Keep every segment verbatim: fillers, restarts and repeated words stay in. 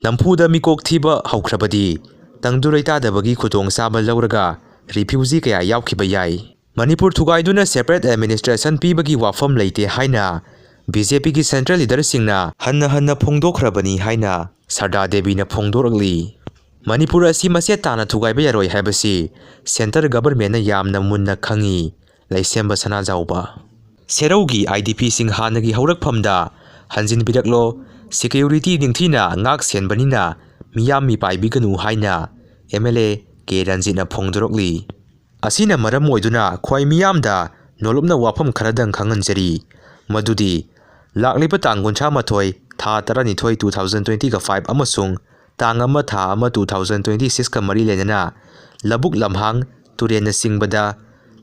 ꯅꯝꯐꯨꯗ ꯃꯤꯀꯣꯛ ꯊꯤꯕ ꯍꯧꯈ꯭ꯔꯕꯗꯤ ꯇꯪꯗꯨ ꯂꯩꯇꯥꯗꯕꯒꯤ ꯈꯨꯗꯣꯡꯆꯥꯕ ꯂꯧꯔꯒ refugee ꯀꯌꯥ ꯌꯥꯎꯈꯤꯕ ꯌꯥꯏ꯫ ꯃꯅꯤꯄꯨꯔ ꯊꯨꯒꯥꯏꯗꯨꯅ separate administration ꯄꯤꯕꯒꯤ ꯋꯥꯐꯝ ꯂꯩꯇꯦ ꯍꯥꯏꯅ BJPꯒꯤ central leaderꯁꯤꯡꯅ ꯍꯟꯅ ꯍꯟꯅ ꯐꯣꯡꯗꯣꯛꯈ꯭ꯔꯕꯅꯤ ꯍꯥꯏꯅ ꯁꯔꯗꯥ ꯗꯦꯕꯤꯅ ꯐꯣꯡꯗꯣꯔꯛꯂꯤ꯫ ꯃꯅꯤꯄꯨꯔ ꯑꯁꯤ ꯃꯆꯦꯠ ꯇꯥꯅ ꯊꯨꯒꯥꯏꯕ ꯌꯥꯔꯣꯏ ꯍꯥꯏꯕꯁꯤ centre governmentꯅ ꯌꯥꯝꯅ ꯃꯨꯟꯅ ꯈꯪꯏ, ꯂꯩꯁꯦꯝꯕ ꯁꯅꯥꯖꯥꯎꯕ꯫ ꯁꯦꯔꯧꯒꯤ IDPꯁꯤꯡ ꯍꯥꯟꯅꯒꯤ ꯍꯧꯔꯛꯐꯝꯗ ꯍꯟꯖꯤꯟꯕꯤꯔꯛꯂꯣ, security ꯅꯤꯡꯊꯤꯅ ꯉꯥꯛ ꯁꯦꯟꯕꯅꯤꯅ ꯃꯤꯌꯥꯝ ꯃꯤꯄꯥꯏꯕꯤꯒꯅꯨ ꯍꯥꯏꯅ MLA ꯀꯦ ꯔꯟꯖꯤꯠꯅ ꯐꯣꯡꯗꯣꯔꯛꯂꯤ꯫ ꯑꯁꯤꯅ ꯃꯔꯝ ꯑꯣꯏꯗꯨꯅ ꯈ꯭ꯋꯥꯏ ꯃꯤꯌꯥꯝꯗ ꯅꯣꯂꯨꯞꯅ ꯋꯥꯐꯝ ꯈꯔꯗꯪ ꯈꯪꯍꯟꯖꯔꯤ, ꯃꯗꯨꯗꯤ ꯂꯥꯛꯂꯤꯕ ꯇꯥꯡ ꯀꯨꯟꯊ꯭ꯔꯥ ꯃꯥꯊꯣꯏ, ꯊꯥ ꯇꯔꯥꯅꯤꯊꯣꯏ, two thousand twenty-five ꯑꯃꯁꯨꯡ ꯇꯥꯡ ꯑꯃ, ꯊꯥ ꯑꯃ, two thousand twenty-sixꯀ ꯃꯔꯤ ꯂꯩꯅꯅ ꯂꯧꯕꯨꯛ ꯂꯝꯍꯥꯡ, ꯇꯨꯔꯦꯜꯅꯆꯤꯡꯕꯗ,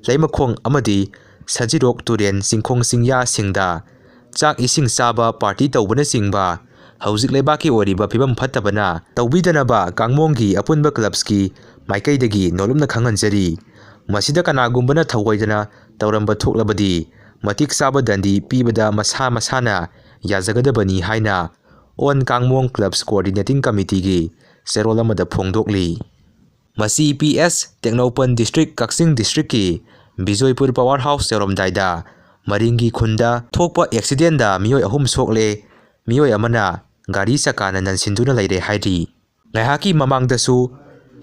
ꯂꯩꯃꯈꯣꯡ ꯑꯃꯗꯤ ꯁꯖꯤꯔꯣꯛ ꯇꯨꯔꯦꯜ ꯆꯤꯡꯈꯣꯡ ꯆꯤꯡꯌꯥꯁꯤꯡꯗ ꯆꯥꯛ ꯏꯁꯤꯡ ꯆꯥꯕ party ꯇꯧꯕꯅꯆꯤꯡꯕ ꯍꯧꯖꯤꯛ ꯂꯩꯕꯥꯛꯀꯤ ꯑꯣꯏꯔꯤꯕ ꯐꯤꯕꯝ ꯐꯠꯇꯕꯅ ꯇꯧꯕꯤꯗꯅꯕ ꯀꯥꯡꯃꯣꯡꯒꯤ ꯑꯄꯨꯟꯕ clubsꯀꯤ ꯃꯥꯏꯀꯩꯗꯒꯤ ꯅꯣꯂꯨꯞꯅ ꯈꯪꯍꯟꯖꯔꯤ꯫ ꯃꯁꯤꯗ ꯀꯅꯥꯒꯨꯝꯕꯅ ꯊꯧꯑꯣꯏꯗꯅ ꯇꯧꯔꯝꯕ ꯊꯣꯛꯂꯕꯗꯤ ꯃꯇꯤꯛ ꯆꯥꯕ ꯗꯟꯗꯤ ꯄꯤꯕꯗ ꯃꯁꯥ ꯃꯁꯥꯅ ꯌꯥꯖꯒꯗꯕꯅꯤ ꯍꯥꯏꯅ All Kangmong Clubs Coordinating Committeeꯒꯤ ꯆꯦꯔꯣꯜ ꯑꯃꯗ ꯐꯣꯡꯗꯣꯛꯂꯤ꯫ ꯃꯁꯤ P S ꯇꯦꯡꯅꯧꯄꯜ district, ꯀꯛꯆꯤꯡ districtꯀꯤ ꯕꯤꯖꯣꯏꯄꯨꯔ power house ꯌꯧꯔꯝꯗꯥꯏꯗ ꯃꯔꯤꯡꯒꯤ ꯈꯨꯟꯗ ꯊꯣꯛꯄ accidentꯗ ꯃꯤꯑꯣꯏ ꯑꯍꯨꯝ ꯁꯣꯛꯂꯦ, ꯃꯤꯑꯣꯏ ꯑꯃꯅ ꯒꯥꯔꯤ ꯆꯀꯥꯅ ꯅꯟꯁꯤꯟꯗꯨꯅ ꯂꯩꯔꯦ ꯍꯥꯏꯔꯤ꯫ ꯉꯥꯏꯍꯥꯛꯀꯤ ꯃꯃꯥꯡꯗꯁꯨ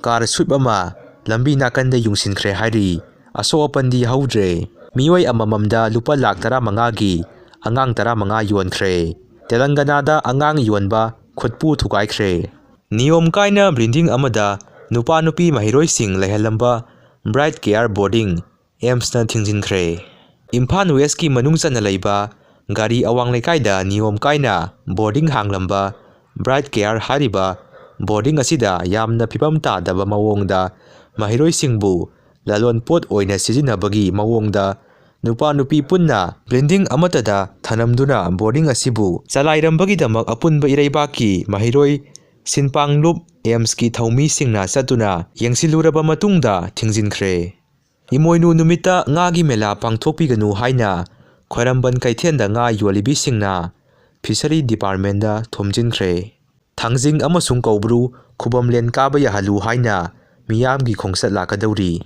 car Swift ꯑꯃ ꯂꯝꯕꯤ ꯅꯥꯀꯟꯗ ꯌꯨꯡꯁꯤꯟꯈ꯭ꯔꯦ ꯍꯥꯏꯔꯤ꯫ ꯑꯁꯣꯛ ꯑꯄꯟꯗꯤ ꯍꯧꯗ꯭ꯔꯦ꯫ ꯃꯤꯑꯣꯏ ꯑꯃꯃꯝꯗ ꯂꯨꯄꯥ ꯂꯥꯈ ꯇꯔꯥꯃꯉꯥꯒꯤ ꯑꯉꯥꯡ ꯇꯔꯥꯃꯉꯥ ꯌꯣꯟꯈ꯭ꯔꯦ꯫ ꯇꯦꯂꯪꯒꯅꯥꯗ ꯑꯉꯥꯡ ꯌꯣꯟꯕ ꯈꯨꯠꯄꯨ ꯊꯨꯒꯥꯏꯈ꯭ꯔꯦ꯫ ꯅꯤꯌꯣꯝ ꯀꯥꯏꯅ building ꯑꯃꯗ ꯅꯨꯄꯥ ꯅꯨꯄꯤ ꯃꯍꯩꯔꯣꯏꯁꯤꯡ ꯂꯩꯍꯜꯂꯝꯕ Bright Care Boarding AIMSꯅ ꯊꯤꯡꯖꯤꯟꯈ꯭ꯔꯦ꯫ ꯏꯝꯐꯥꯜ Westꯀꯤ ꯃꯅꯨꯡ ꯆꯟꯅ ꯂꯩꯕ ꯒꯥꯔꯤ ꯑꯋꯥꯡ ꯂꯩꯀꯥꯏꯗ ꯅꯤꯌꯣꯝ ꯀꯥꯏꯅ boarding ꯍꯥꯡꯂꯝꯕ Bright Care ꯍꯥꯏꯔꯤꯕ boarding ꯑꯁꯤꯗ ꯌꯥꯝꯅ ꯐꯤꯕꯝ ꯇꯥꯗꯕ ꯃꯑꯣꯡꯗ ꯃꯍꯩꯔꯣꯏꯁꯤꯡꯕꯨ ꯂꯂꯣꯟꯄꯣꯠ ꯑꯣꯏꯅ ꯁꯤꯖꯤꯟꯅꯕꯒꯤ ꯃꯑꯣꯡꯗ ꯅꯨꯄꯥ ꯅꯨꯄꯤ ꯄꯨꯟꯅ building ꯑꯃꯠꯇꯗ ꯊꯅꯝꯗꯨꯅ boarding ꯑꯁꯤꯕꯨ ꯆꯂꯥꯏꯔꯝꯕꯒꯤꯗꯃꯛ ꯑꯄꯨꯟꯕ ꯏꯔꯩꯕꯥꯛꯀꯤ ꯃꯍꯩꯔꯣꯏ ꯁꯤꯟꯄꯥꯡꯂꯨꯞ AIMSꯀꯤ ꯊꯧꯃꯤꯁꯤꯡꯅ ꯆꯠꯇꯨꯅ ꯌꯦꯡꯁꯤꯜꯂꯨꯔꯕ ꯃꯇꯨꯡꯗ ꯊꯤꯡꯖꯤꯟꯈ꯭ꯔꯦ꯫ ꯏꯃꯣꯏꯅꯨ ꯅꯨꯃꯤꯠꯇ ꯉꯥꯒꯤ ꯃꯦꯂꯥ ꯄꯥꯡꯊꯣꯛꯄꯤꯒꯅꯨ ꯍꯥꯏꯅ ꯈ꯭ꯋꯥꯏꯔꯝꯕꯟ ꯀꯩꯊꯦꯜꯗ ꯉꯥ ꯌꯣꯜꯂꯤꯕꯤꯁꯤꯡꯅ Fishery Departmentꯗ ꯊꯣꯝꯖꯤꯟꯈ꯭ꯔꯦ꯫ ꯊꯥꯡꯖꯤꯡ ꯑꯃꯁꯨꯡ ꯀꯧꯕ꯭ꯔꯨ ꯈꯨꯕꯝꯂꯦꯟ ꯀꯥꯕ ꯌꯥꯍꯜꯂꯨ ꯍꯥꯏꯅ ꯃꯤꯌꯥꯝꯒꯤ ꯈꯣꯡꯆꯠ ꯂꯥꯛꯀꯗꯧꯔꯤ꯫